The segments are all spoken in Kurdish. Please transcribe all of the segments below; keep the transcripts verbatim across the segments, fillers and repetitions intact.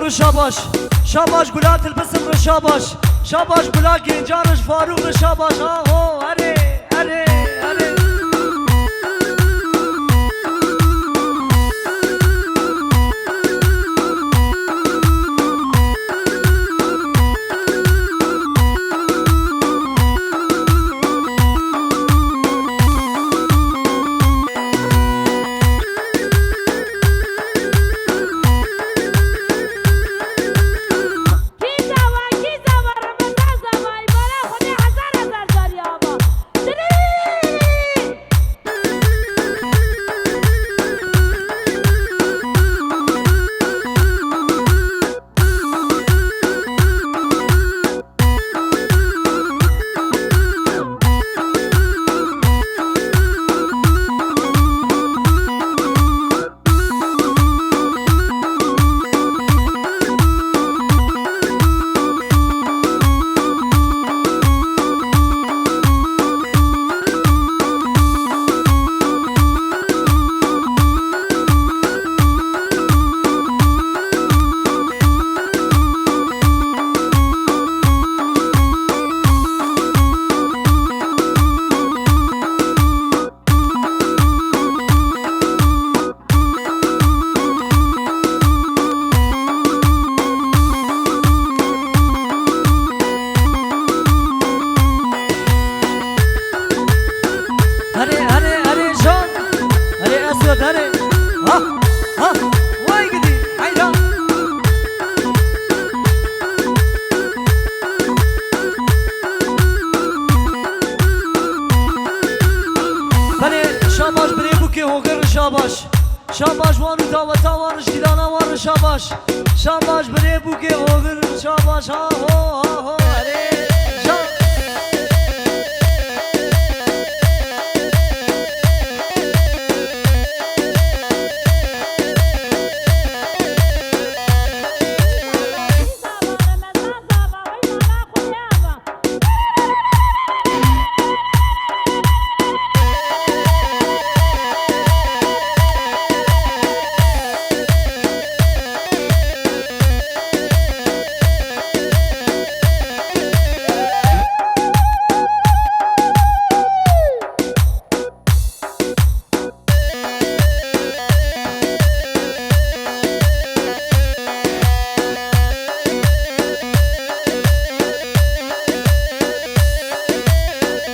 Şabaş, şabaş gula Tilbisim re şabaş. Şabaş gula Gencan re, ji Farûq re şabaş. Aho, erê, erê, erê. Kî zawa, kî zawa, Remezan zawa, îbare Xwedê hezar hezar carî ava. Dirî! Herê, herê, herê, can. Herê, Eswed, herê. Ha, ha. Vay gidi, hayda. Belê, şabaş birê bûkê hogir, şabaş. Şabaş wan û daweta wan, ji gilana wan re şabaş. Şabaş birê bûkê hogir re şabaş. Ha ho, ha ho, erê. Şa-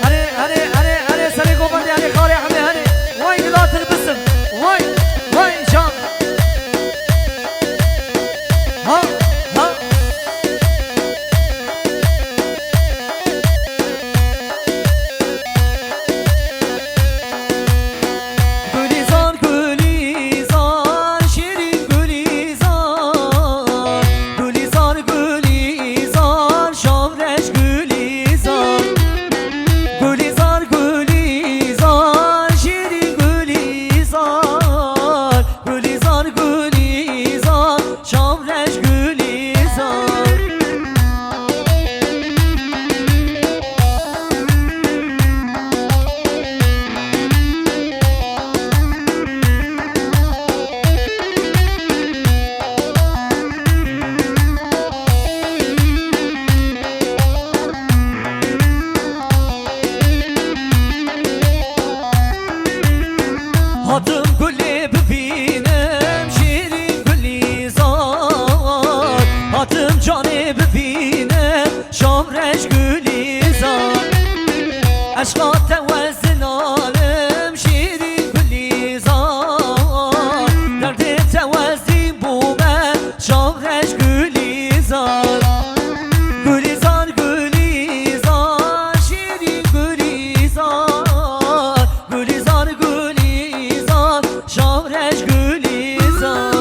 Erê, erê, erê, erê, serê govendê, erê, xalê hemê, erê. Vay gila Tilbisim. Vay, vay can. Ha, ha. Gulîzar, Gulîzar, şîrîn Gulîzar. Gulîzar, Gulîzar, şavreş Gulîzar. Gulîzar, Gulîzar, şîrîn Gulîzar. Gulîzar, Gulîzar, şavreş Gulîzar. Hatim gulê bibînim, şîrîn Gulîzar. Hatim canê bibînim, şavreş Gulîzar. Eşqa te wezin alim, şîrîn Gulîzar. Derdê te wezin bûme, şavreş Gulîzar. Gulîzar, Gulîzar, şîrîn Gulîzar. Gulîzar, Gulîzar, şavreş Gulîzar.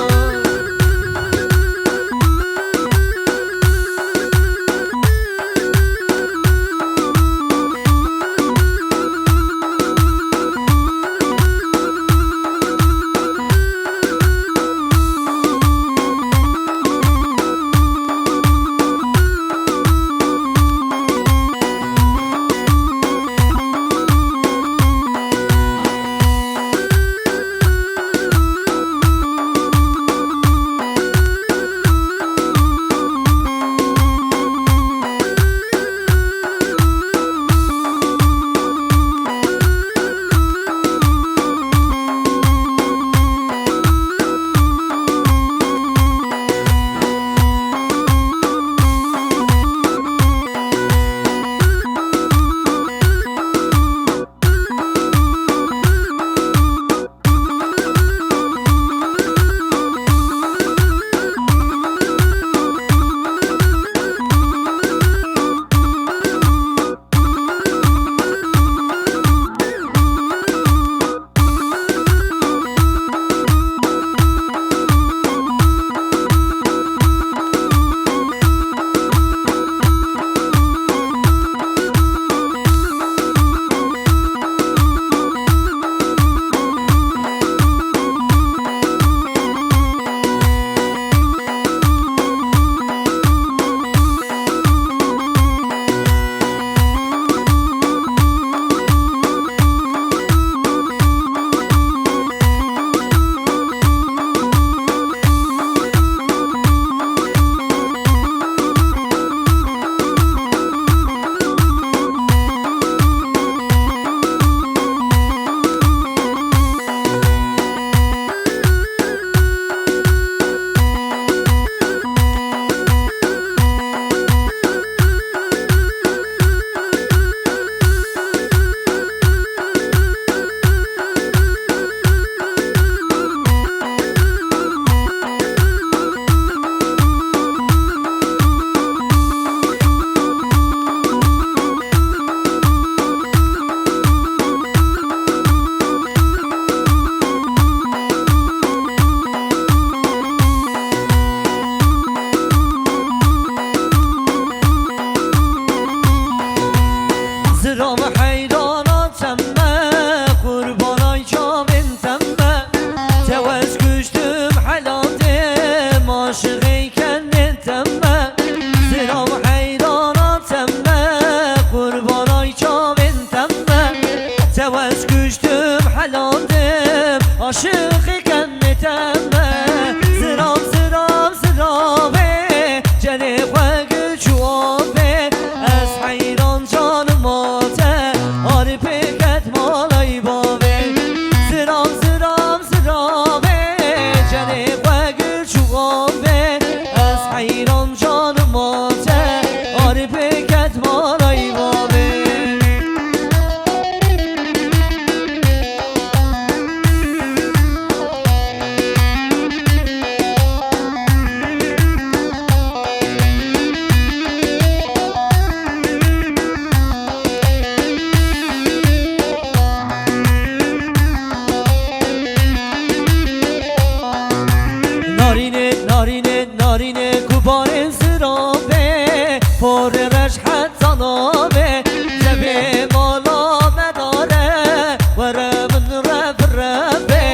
Reşhet zaname, cevê mala me dare, were min rev revê,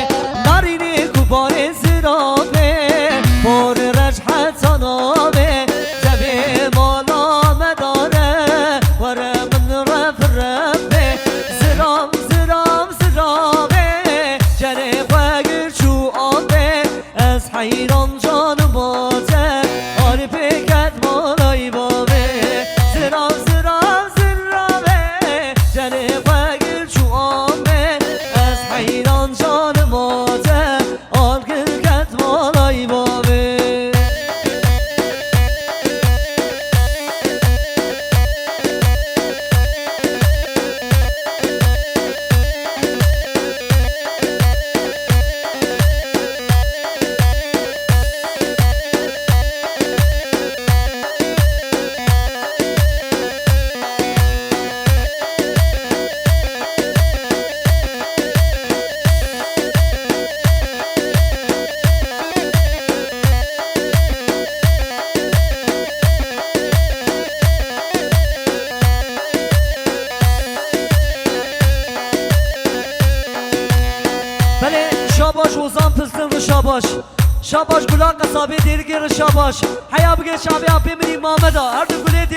narînê ku barê zirabê. Porê reşhet zaname, cevê mala me dare, were min rev revê. Ziram, ziram, ziravê, cerê xwe gir çû avê. Ez heyran canim a te, alî pê ket malay bavê. Zirav, zirav, ziravê, cerê xwe gir çû amê. Ez heyran canim a te, al gir ket malay bavê. Belê, şabaş Ozan Pilsin, şabaş. Şabaş Gula Qesabê Dêrikê, şabaş. Heya bige şabeya pê min î Mamed a. Her du gulê